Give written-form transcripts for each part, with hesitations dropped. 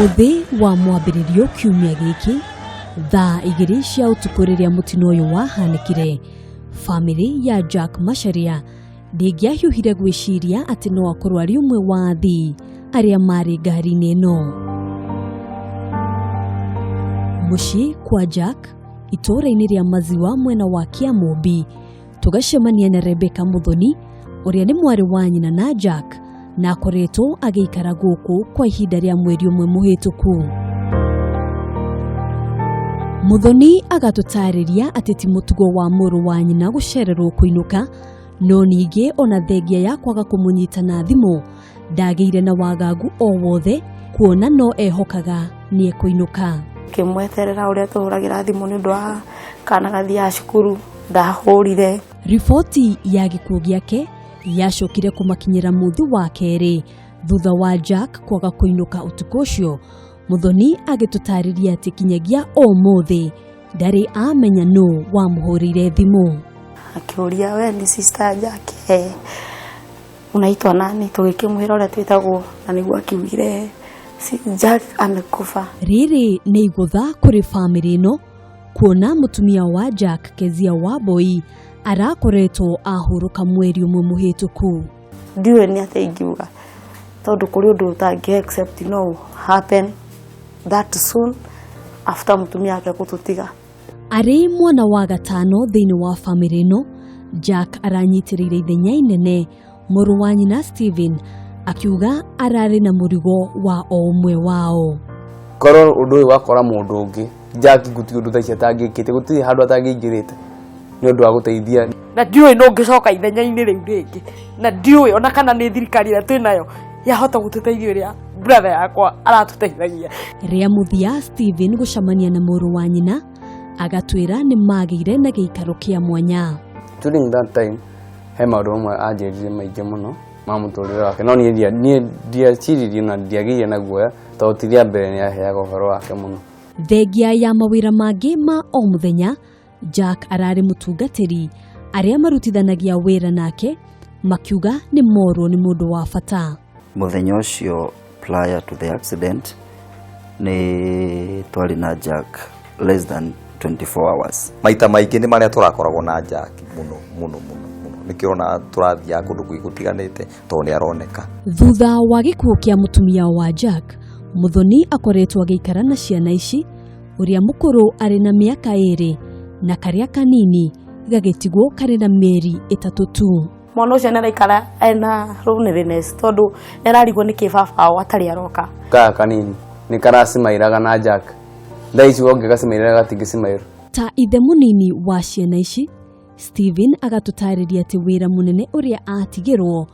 Mũthĩ wa mwambĩrĩrio kiumia gĩkĩ thaa 2 cia ũtukũ rĩrĩa mũtino ũyũ wahanĩkire, famĩlĩ ya Jack Macharia ndĩngĩahiũhire gwĩciria atĩ no akorwo arĩ ũmwe wa athii arĩa marĩ ngari-inĩ ĩno. Mũciĩ kwa Jack itũũra-inĩ rĩa Maziwa mwena wa Kiamũmbi, tũgacemania na Rebecca Muthoni ũrĩa nĩ mwarĩ wa nyina na Jack na akoretwo agĩikara gũkũ kwa ihinda rĩa mweri ũmwe mũhĩtũku. Muthoni agatũtarĩria atĩ ti mũtugo wa mũrũ wa nyina gũcererwo kũinũka, no ningĩ ona thengia ya kwaga kũmũnyita na thimũ ndagĩire na wagagu o wothe kuona no ehokaga nĩ ekũinũka. Ngĩmweterera ũrĩa tũhũragĩra thimũ nĩ ũndũ wa kana gathiaga cukuru, ndahũrire. Riboti ya gĩkuũ gĩake yacokire kũmakinyĩra mũthĩ wa kerĩ thutha wa Jack kwaga kũinũka ũtukũ ũcio. Muthoni agĩtũtarĩria atĩ kinyagia ũmũthĩ ndarĩ amenya nũ wamũhũrĩire thimũ. Akĩũria, "We ni sister Jack? Eh, unaitwa nani?" Tũgĩkĩmwĩra ũrĩa twĩtagwo na nĩguo akiugire, "Si Jack amekufa." Rĩrĩ nĩ igũtha kũrĩ famĩlĩ ĩno kuona mũtumia wa Jack, Kezia Wambui, arakoretwo ahurũka mweri ũmwe mũhĩtũku. Ndiũĩ nĩ atĩa ingiuga tondũ kũrĩ ũndũ ũtangĩ accept no happen that soon after mũtumia wake gũtũtiga. Arĩ mwana wa gatano thĩinĩ wa famĩlĩ ĩno, Jack aranyitĩrĩire ithenya inene mũrũ wa nyina Steven akiuga ararĩ na mũrigo wa o ũmwe wao. Korwo ũndũ ũyũ wakora mũndũ ũngĩ, Jack gũtirĩ ũndũ thaa ici atangĩkĩte, gũtirĩ handũ atangĩingĩrĩte nĩ ũndũ wa gũteithia. Na ndiũĩ no ngĩcoka ithenya-inĩ rĩu rĩngĩ, na ndiũĩ ona kana nĩ thirikari ĩrĩa twĩ nayo yahota gũtũteithia ũrĩa brother yakwa aratũteithagia. Rĩa mũthia Steven gũcemania na mũrũ wa nyina agatwĩra nĩ magĩire na gĩikaro kĩa mwanya. During that time he maũndũ mamwe anjĩrire maingĩ mũno ma mũtũrĩre wake, no niĩ ndiaciririe na ndiagĩire na guoya tondũ ti rĩa mbere nĩ aheaga ũhoro wake mũno. Thengia ya mawĩra mangĩ ma o mũthenya, Jack ararĩ mũtungatĩri. Arĩa marutithanagia wĩra nake makiuga nĩ morwo nĩ mũndũ wa bata. Mũthenya ũcio prior to the accident nĩ twarĩ na Jack less than 24 hours. Maita maingĩ nĩ marĩa tũrakoragwo na Jack mũno mũno mũno mũno, nĩkĩo ona tũrathiaga kũndũ kũingĩ gũtiganĩte tondũ nĩ aroneka. Thutha wa gĩkuũ kĩa mũtumia wa Jack, Muthoni akoretwo agĩikara na ciana ici, ũrĩa mũkũrũ arĩ na mĩaka 2 na karĩa kanini gagĩtigwo karĩ na mĩeri 3 tu. Mwana ũcio nĩ araikara ena loneliness tondũ nĩ ararigwo nĩkĩ baba wao atarĩ aroka. Kaya kanini nĩ karacimairaga na Jack, thaa ici ũngĩgacimairĩra gatingĩcimaĩra. Ta ithe mũnini wa ciana ici, Steven agatũtarĩria atĩ wĩra mũnene ũrĩa atigĩrwo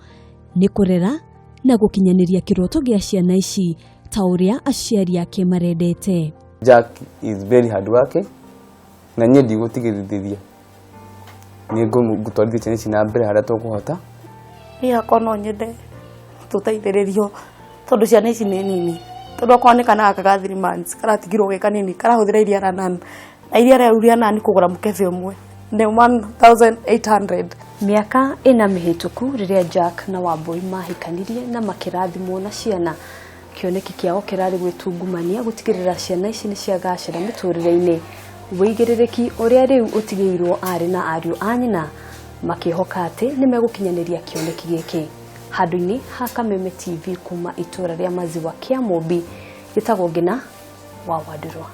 nĩ kũrera na gũkinyanĩria kĩroto gĩa ciana ici ta ũrĩa aciari ake marendete. Jack is very hard working na niĩ ndigũtigithĩria, nĩ ngũtwarithia ciana ici na mbere harĩa tũkũhota. Niĩ hakwa no nyende tũteithĩrĩrio tondũ ciana ici nĩ nini, tondũ akorwo nĩ kana gaka ga 3 months karatigirwo ge kanini karahũthĩra iria rĩa Nan, na iria rĩu rĩa Nan kũgũra mũkebe ũmwe nĩ 1800. Mĩaka 4 mĩhĩtũku rĩrĩa Jack na Wambui mahikanirie na makĩrathimwo na ciana, kĩoneki kĩao kĩrarĩ gwĩtungumania gũtigĩrĩra ciana ici nĩ ciagacĩra mĩtũrĩre-inĩ. Wĩigĩrĩrĩki ũrĩa rĩu ũtigĩirwo aarĩ na ariũ a nyina makĩhoka atĩ nĩ megũkinyanĩria kĩoneki gĩkĩ. Handũ-inĩ ha Kameme TV kuma itũra rĩa Maziwa Kĩamũmbi, gĩtagwo Ngina wa Wandirwa.